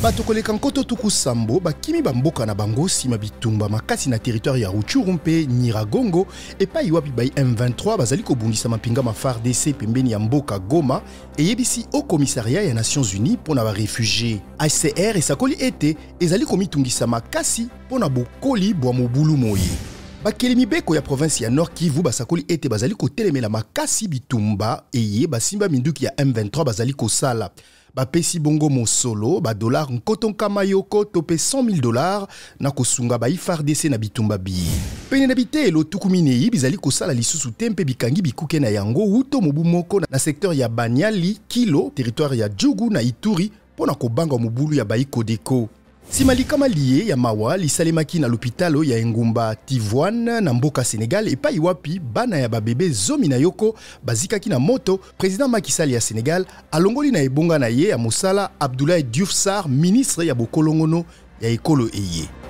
Bato koleka nkoto tuku sambo bakimi bamboka na bango nsima bitumba makasi na territoire ya Rutshuru mpe Nyiragongo, epai wapi bai M23 bazali kobundisa mampinga ma FARDC pembeni ya mboka Goma, eyebisi Haut Commissariat ya Nations Unies mpo na ba refugies. HCR esakoli ete ezali komitungisa makasi mpo na bokoli bwa mobulu moye. Bakeli mibeko ya province ya Nord Kivu basakoli ete bazali kotelemela makasi bitumba eye basimba minduki ya M23 bazali kosala. Bapesi bongo mosolo ba dollars nkoto nkama yoko to pe 100 000 dollars na kosunga ba FARDC na bitumba biye. Pene na biteyelo 40 bizali kosala lisusu te mpe bikangi bikuke na yango wuto mobu moko na secteur ya Banyali, Kilo, territoire ya Djugu na Ituri mpo na kobanga mobulu ya bayi Codeco. Sima likama liye ya mawa lisalemaki na lopitalo ya engumba Tivaouane na mboka Senegal, epai wapi bana ya babebe 11 bazikaki na moto, President Macky Sall ya Senegal alongoli na ebonga na ye ya mosala Abdoulaye Diouf Sarr, ministre ya bokolongono ya ekolo eye.